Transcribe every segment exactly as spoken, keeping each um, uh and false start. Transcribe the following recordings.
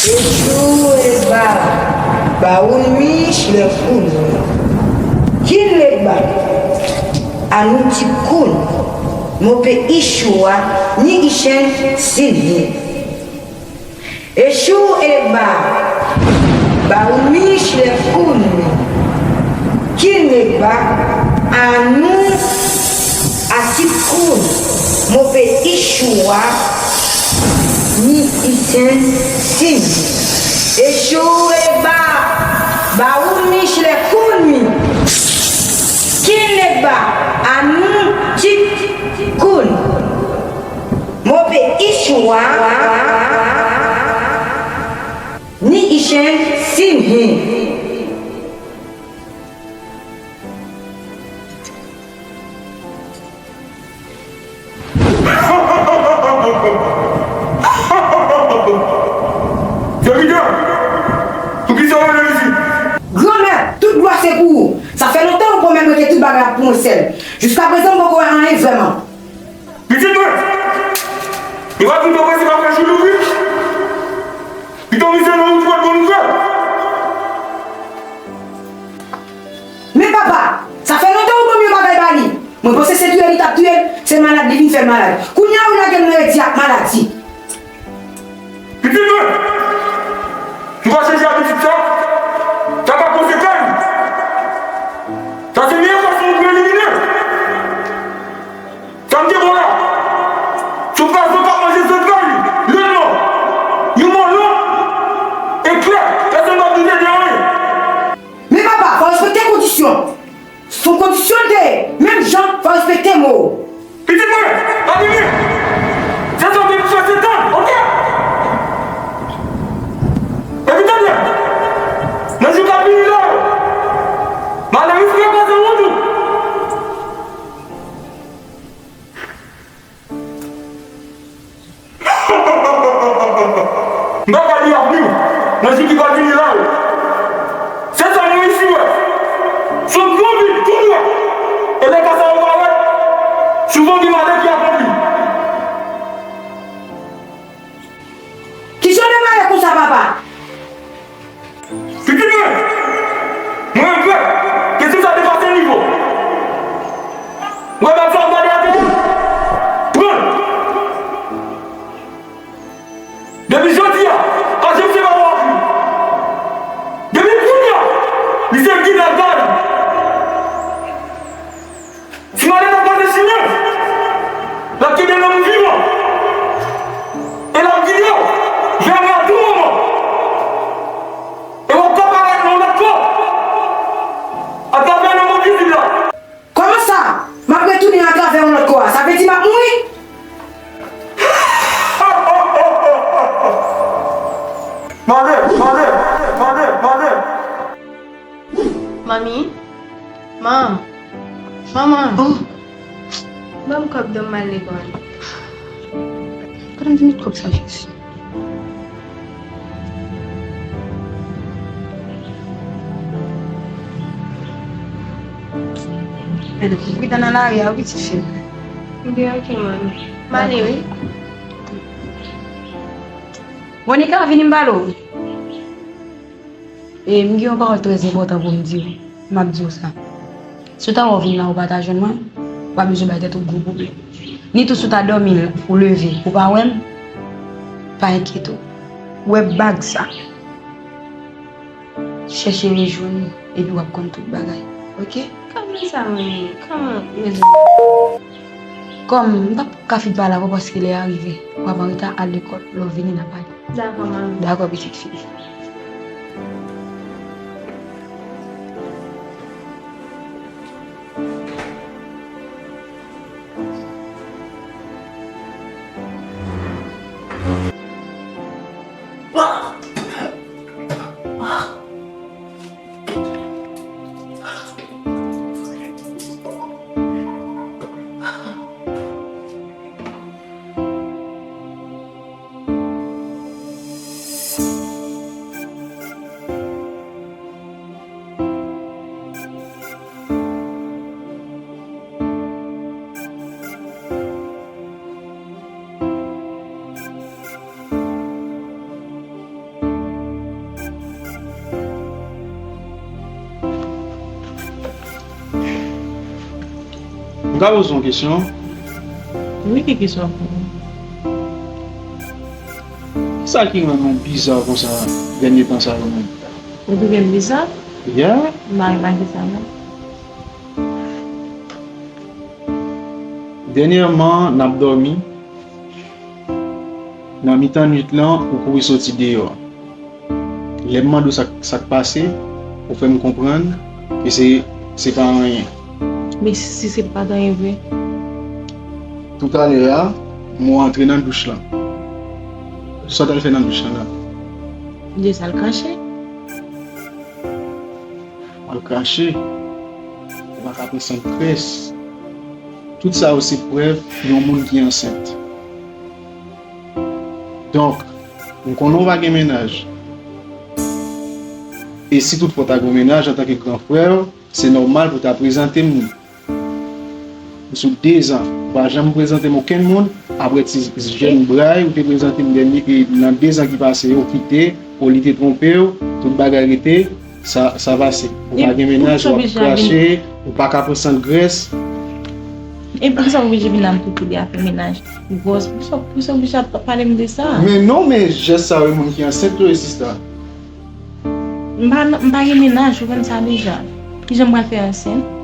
Echou Elegba, Bawoun Mich Lèkoun. Kin Legba, Anou Tip Koun, Mope Ichou a, Ni Ichen Sin Hin. Echou Elegba, Bawoun Mich Lèkoun. Kin Legba, Anou Atip Koun, Mope Ichou a, Ni Isen Sin. Echou Elegba, Bawoun Mich Lèkoun. Kin Legba, Anou Tip Koun, Mope Ichou a, Ni Ichen Sin Hin. Sèvitè, poukisa w rele m isit? Granmèt, tout glwa se pou ou. Sa fè lontan ou pwomèt mwen ke tout bagay ap pou mwen sèl. Jiskaprezan m poko wè anyen vrèman. Pitit mwen, nou pa di w prensip ap fè jou louvri? Piton mizè nan wout pou bon nouvèl. Men papa, sa fè lontan ou ban m yon bagay ba li. Mwen panse se touye li t ap touye l, se malad li vin fè l malad. Kounye a ou lage m nan redi ak maladi. Pitit mwen, nou pa chanje abitid sa, sa ka koze kay. Sa se meyè fason nou pou elimine. Sa m te bon la. Sou gazon k ap manje zantray li, lènman. Yon mò long e klè, pèsonn p ap doute de anyen. Men papa, fò w respekte kondisyon. Se yon kondisyon l te ye. Menm jan, fò w respekte mo w. Pitit mwen, pa vini. Se sa w gen pou fè, se tann, oke? Epi tande, nan jou k ap vini la yo, malè riske kraze wonn ou. M pa ka li avni w nan jou ki pral vini la yo. Se sa nou resi wè. Se yon gran vid tou dwat. E lè ka sa yo parèt, souvan gen malè ki akonpli. Kijan w demarye konsa, papa? Pitit mwen, mwen regrèt kesyon sa depase nivo. Ou wè bag sa w gade atè a? Pran l. Depi jodi a, pa janm se papa w ap li. Depi kounye a, li se gid ak gad. Si malè ta kwaze chimen w, l ap kenbe nan moun vivan. E l ap gide w vè mwen a tou moman. E w ap ka parèt nan yon lòt kò atravè nan mond vizib la. Kòman sa? M ap retounen atravè yon lòt kò a? Sa vle di m ap mouri? Malè, malè, malè, malè. Manmi? Manm! Manman! Oh! Ban m kòb dan m al lekòl. Gade m di met kòb sa, Jezi. Men, pridan nan lari a, wi, pitit fi m. Li oke, manmi. M ale, wi. Monica, vini m pale w. E m gen yon pawòl trè enpòtan pou m di w. M ap di w sa. Si w ta wè w vin la, ou pa ta jwenn mwen, w pa bezwen bay tèt ou gwo pwoblèm. Ni tou si w ta dòmi, ou leve, ou pa wè m, pa enkyete w. Ou wè bag sa. Chèche rejwenn li, epi w ap konn tout bagay. Oke? Kòman sa, manmi? Kòman, mezanmi? Kòm m p ap ka fin pale avè w paske lè a rive, w ap an reta, al lekòl, lè w vini n a pale. Dakò, manmi. Dakò, pitit fi. Ka poze yon kesyon? Wi, ki kesyon pou mwen? Sa ki rann ou biza konsa dènye tan sa yo menm? Ou twouve m biza? Yeah. M pa remake sa non. Dènyèman, n ap dòmi. Nan mitan nuit lan, ou kouri soti deyò. Lè m mande w sa, sa k pase, ou fè m konprann ke se, se pa anyen. Men si se pa t anyen vre? Toutalè a, mwen antre nan douch lan. Sa w t al fè nan douch lan la? M te sal kache. Al kache. Ou pa ka pran sant grès. Tout sa yo se prèv yon moun ki ansent. Donk, m konnen w pa gen mennaj. E si toutfwa w ta gen yon mennaj, antanke gran frè w, se nòmal pou w ta prezante m li. Sou dezan, ou pa janm prezante m okenn moun, apre ti jèn bray, ou te prezante m dènye ke nan dezan ki pase yo kite, ou li te twonpe w, tout bagay rete, sa, sa pase. Ou pa gen mennaj, w ap krache, ou pa ka pran sant grès. E poukisa w oblije vin ap tou pale afè mennaj? Gwòs, poukisa, poukisa w oblije ap pale m de sa? Men non, men jès sa yo, moun ki ansent yo, e sista. M pa, m pa gen mennaj, ou konn sa deja. Kijan m pral fè ansent?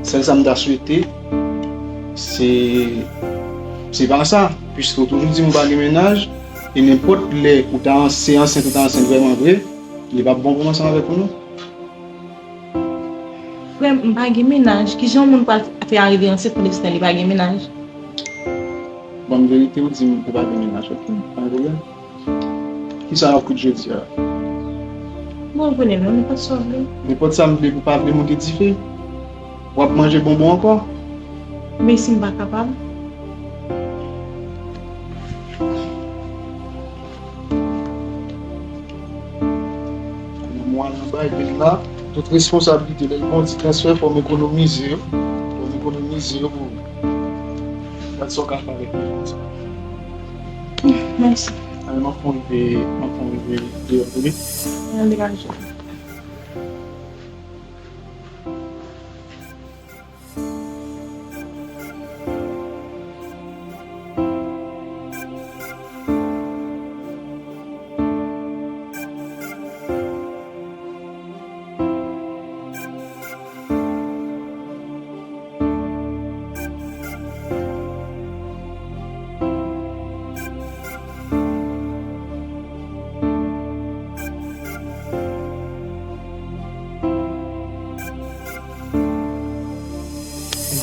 Sèl sa m ta swete, se, se pa sa. Piske ou toujou di m ou pa gen mennaj, e nenpòt lè ou ta ans-, se ansent ou ta ansent vrèman vre, li p ap bon pou m ansanm avèk ou non. Frè m, m pa gen mennaj. Kijan yon moun pral fè arive ansent pandan li pa gen mennaj? Ban m verite, ou di m ou pa gen mennaj, oke? Pa gen pwoblèm. Kisa w ap kout jodi a? Bon, ou konnen non, nenpòt sa w vle. Nenpòt sa m vle, pou pa vle moute dife. W ap manje bonbon ankò? Men si m pa kapab? Mwen al anba, epi la, tout responsablite, lè l gen yon ti transfè, fò m ekonomize yo. Fò m ekonomize yo pou gad sa w ka fè avèk yo konsa. Mèsi. Ale, m ap fè yon rive, m ap fè yon rive deyò, tande? Ann degaje.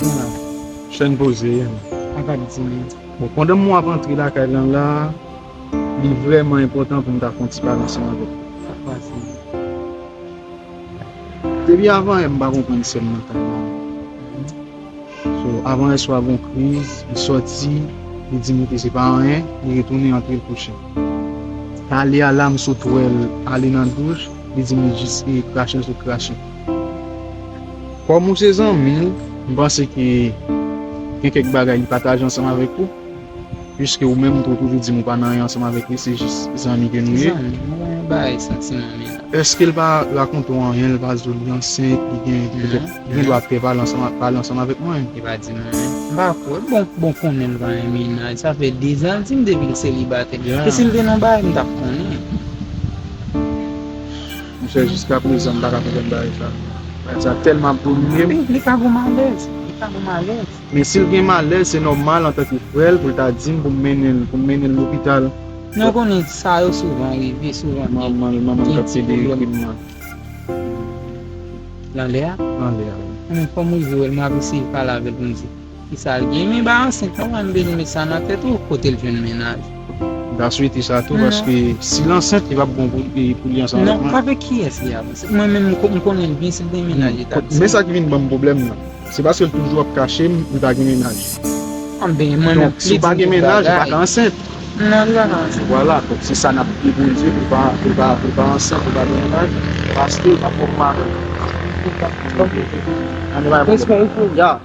Bon, chèn poze, a pa di. Bon, pandan mwen ap antre lakay lan la, li vrèman enpòtan pou m ta fè yon ti pale ansanm avèk ou. Sa k pase? Depi avan yè, m pa konprann sè m nan tèlman. So, avan yè swa, gon kriz, li sòti, li di m ke se pa anyen, li retounen antre l kouche. Talè a la, m sot wè l ale nan douch, li di m li jis, e, krache l sot krache. Kòm ou se zanmi l, m panse ke gen kèk bagay li pataje ansanm avèk ou. Piske ou menm tou, ou toujou di m ou pa nan anyen ansanm avèk li, se jis zanmi ke nou ye. Zanmi, mwen pa gen santiman mennaj. Èske l pa rakonte w anyen, l pa di w li ansent, li gen, li gen, li gen dwa ap fè pale ansanm, pale ansanm avèk mwen? Li pa di m anyen. M pa kwè. Bon, bon, konnen l pa gen mennaj. Sa fè dezan l di m depi l selibatè. E si l te nan bagay, m t ap konnen. Monchè, jiskaprezan, m pa ka konprann bagay sa. Bagay sa tèlman ap domine m. Li, li ka gon malèz. Li ka gon malèz. Men si l gen malèz, se nòmal antanke frè l pou l ta di m pou m mennen l, pou m mennen l lopital. Non, konnen sa yo souvan rive, souvan gen. Manman l, manman l k ap pede ekri m nan. Lanlè a? Lanlè a, wi. Anben, fò m rive wè l, m ap eseye pale avè l pou m di kisa l gen. Men ba ansent non, m bezwen met sa nan tèt ou, kote l jwenn mennaj. M ta swete sa tou, paske si l ansent, li p ap bon pou, pou li ansanm avèk mwen. Non, avèk kiyès li ap ansent? Mwen menm, m ko-, m konnen l byen, si l te mennaj, li t ap di. Men sa ki vin ban m pwoblèm nan. Se paske l toujou ap kache m, li pa gen mennaj. Anben, mwen menm, donk, si w pa gen mennaj, ou pa ka ansent. Non, li pa ka ansent. Vwala, donk se sa n ap priye Bondye, pou l pa, pou l pa, pou l pa ansent, pou l pa gen mennaj, paske l pa pwòp mari. Ann, respè, respè. Ya.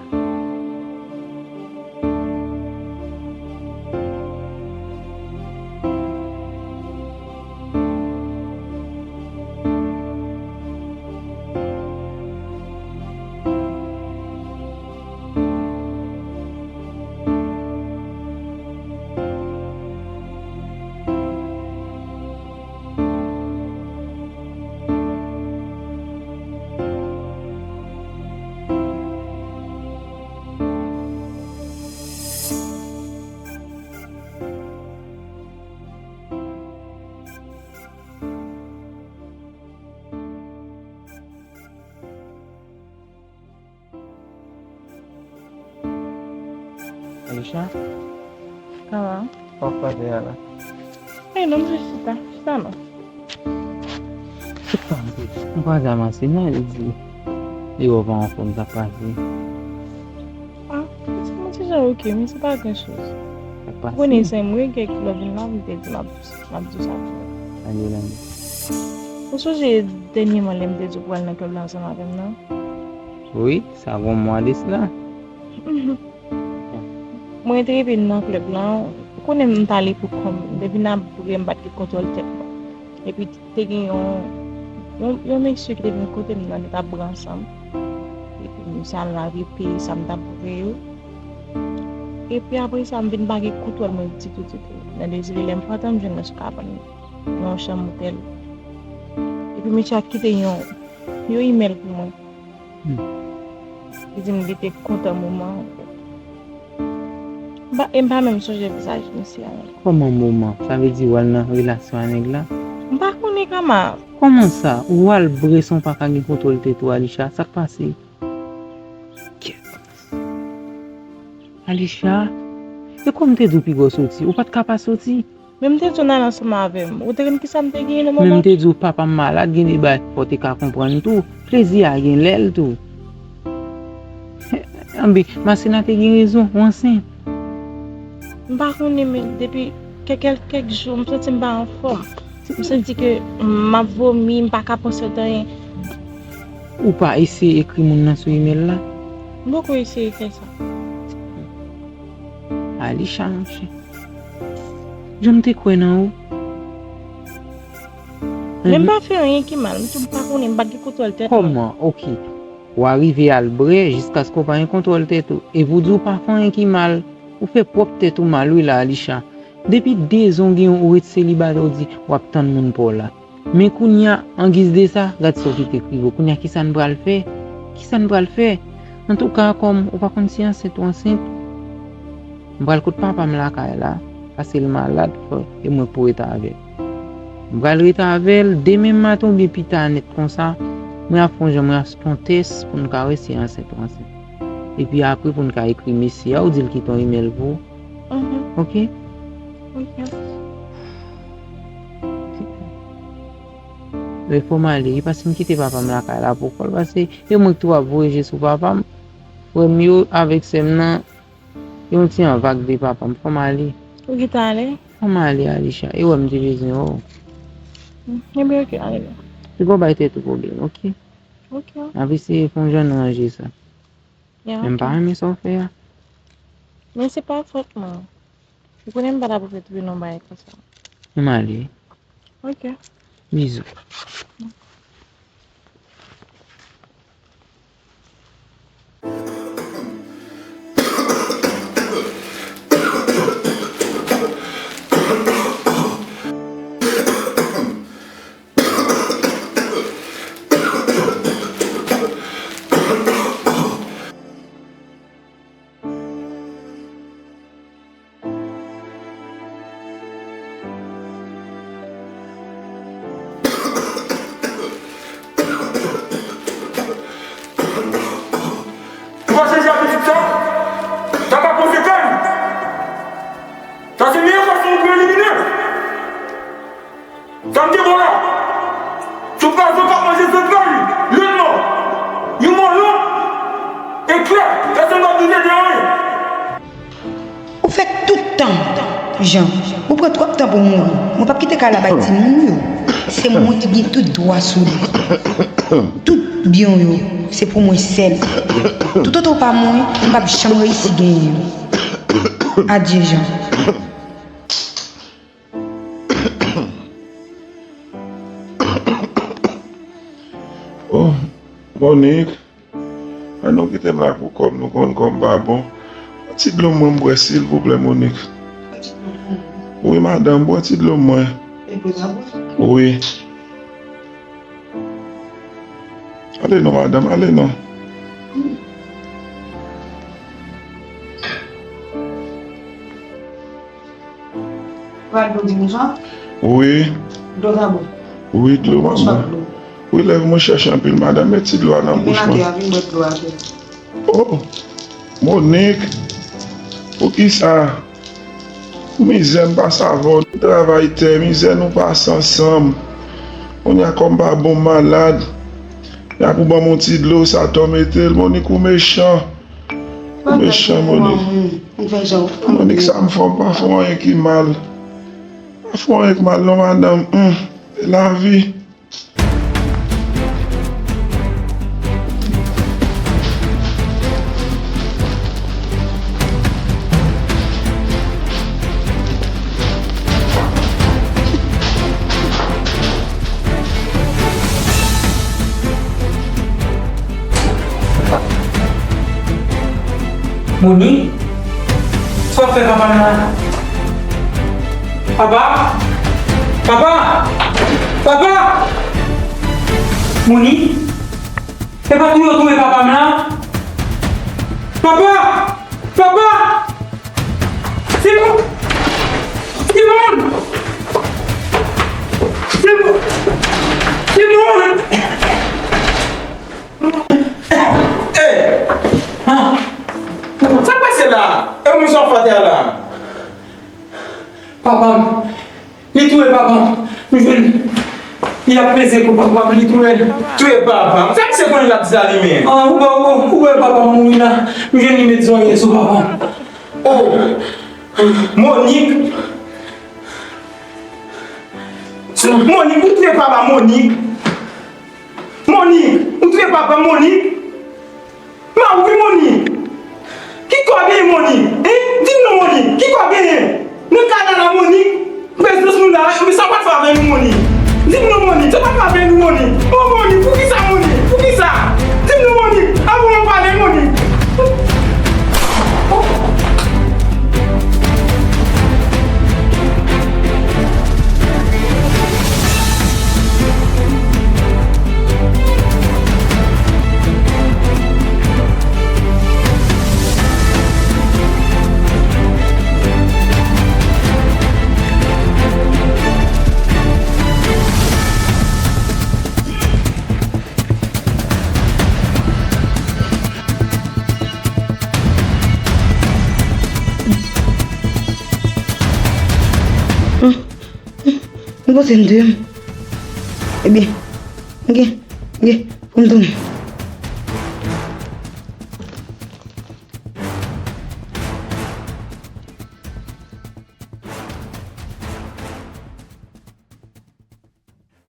Sa w ap fè a la? Ey non, m jis chita. Chita non. Chita anpil. M kwaze a Masina, li di li wè w pa anfòm, sa k pase? Ah, se mwen ti jan oke, men se pa gran choz. Sa k pase? Ou konnen se mwen gen lè vin la, m te di m ap, m ap di w sa tou. Anye, anye. Ou sonje dènyèman lè m te di w pou al nan klèb la ansanm avè m nan? Wi, sa gon mwa de sila. Mwen te rive nan klèb lan, ou konnen m t ale pou kò m, m te vin ap bwè, m pa t gen kontwòl tèt mwen. Epi te gen yon, yon, yon mesye ki te vin kote m nan, nou t ap bwè ansanm. Epi misye al lave peyi sa m t ap bwè yo. Epi apre sa, m vin pa gen kontwòl mwen ditou, ditou. Nan Dezire, lè m pa tann jwenn nan sou kabann nan yon chanm otèl. Epi misye a kite yon, yon imèl pou mwen. Hmm. Li di m li te kontan moman an. M pa, e m pa menm sonje vizaj misye a menm. Kòman moman? Sa vle di w al nan relasyon a nèg la? M pa konnen kòman. Kòman sa? Ou al bwè san w pa ka gen kontwòl tèt ou, Alisha? Sa k pase? Kèt. Alisha, e kòm te di w piga w soti, ou pa t ka pa soti? Men m te di w n al ansanm avè m. Ou te konn kisa m te genyen nan moman? Men m te di w papa m malad, gen de bagay fò w te ka konprann tou. Plezi a gen lè l tou. Anben, Masina te gen rezon, ou ansent. M pa konnen, men depi kèk, kèk, kèk jou, m santi m pa anfòm. M santi ke m ap vomi, m pa ka panse anyen. Ou pa eseye ekri moun nan sou imèl la? M poko eseye fè sa. Alisha, monchè. Jan m te kwè nan ou. Men m pa fè anyen ki mal. M tou m pa konnen, m pa t gen kontwòl tèt mwen. Kòman? Oke. W a rive al bwè jiskaske w pa gen kontwòl tèt ou. Epi w di w pa fè anyen ki mal. Ou fè pwòp tèt ou mal wi la, Alisha. Depi de zan w gen ou ret selibatè, w di w ap tann moun pa w la. Men kounye a, an giz de sa, gad sa w kite k rive w. Kounye a, kisa n pral fè? Kisa n pral fè? Antouka, kòm ou pa konn si ansent ou ansent, m pral kot papa m lakay la, paske l malad, fò, e mwen k pou ret avè l. M pral ret avè l, demen maten oubyen pita nèt konsa, mwen ap fè yon jan, mwen ap fè yon tès pou n ka wè si ansent ou ansent. Epi apre pou n ka ekri mesye a, ou di l kite yon imèl pou ou. Mhm. Oke? Oke. Men fò m ale, e pa si m kite papa m lakay la pou kò l, paske e mwen k tou ap voye je sou papa m. Frè m yo avèk sè m nan, yon ti an vag de papa m. Fò m ale. Ou kite ale? Fò m ale, Alisha. E wè m te bezwen wè w. Hmm, ebyen, oke, ale non. Piga w bay tèt ou pwoblèm, oke? Oke. N ap eseye fè yon jan ranje sa. Ya, oke. Men m pa renmen sa w fè a. Men se pa fòt mwen. Ou konnen m pa ta pou fè tounen yon bagay konsa. M ale. Oke. Bizou. Ou pa chanje atitid sa? Sa pa konsekan. Sa se meyè fason pou elimine. Sa m te bon la. Sou pwazon k ap manje zantray, lennman. Yon mò long e klè, pèsonn p ap doute de anyen. Ou fè tout tan, Jan. Ou pran twòp tan pou mouri. Mwen p ap kite kay la bay timoun yo. Se mwen ki gen tout dwa sou li. Tout byen w yo, se pou mwen sèl. Toutotan w pa mouri, m p ap janm reyisi genyen yo. Adye, Jan. Oh, Monique, an nou kite m la pou kò m, nou konn kò m pa bon. Yon ti dlo mwen m bwè, silvouplè, Monique. Wi, madanm, bwè ti dlo mwen. Wi. Ale non, madanm, ale non. Pral dlo di m sa? Wi. Dlo ta bon? Wi, dlo pa bon. Wi, lè mwen chèche anpil, madanm, met ti dlo a nan bouch mwen. Vin atè a, vin bwè dlo atè a. Oh, Monique. Poukisa? Pou mizè m pase avè w, nou travay tè, mizè nou pase ansanm. Kounye a kò m pa bon, m malad. Y ap ou ban m yon ti dlo, sa tò mete l, Monik ou mechan. Ou mechan, Monik. Monik, sa m fè w, m pa fè w anyen ki mal. Pa fè w anyen ki mal non, madanm. Hum, se lavi. Moni? Sa w ap fè papa m la? Papa? Papa? Papa? Moni? E pa tou yo touye papa m la? Papa! Papa! Simon! Simon! Simon! Simon! Ey! Sa k pase la? E ou menm sa w fè atè a la? Papa m, li touye papa m. M jwenn li ap peze kou papa m, li touye l. Touye papa m? Sa misye konnen l ap di sa li menm? Ah, ou pa, ou, ou wè papa m mouri la. M jwenn li met zonye sou papa m. Oh! Monik! Monik, ou touye papa Monik! Monik, ou touye papa Monik! Mawi Monik! Ki kò w genyen Monik? Hein? Di m non Monik, ki kò w genyen? Nan kay la la Monik? Prezans nou la, men sa w pral fè avè nou Monik? Di m non Monik, sa w pral fè avè nou Monik? Oh Monik, poukisa Monik? Poukisa? Di m non Monik, avan w pale Monik. Hum, hum, m poze m de m. Ebyen, m gen, m gen pou m tounen.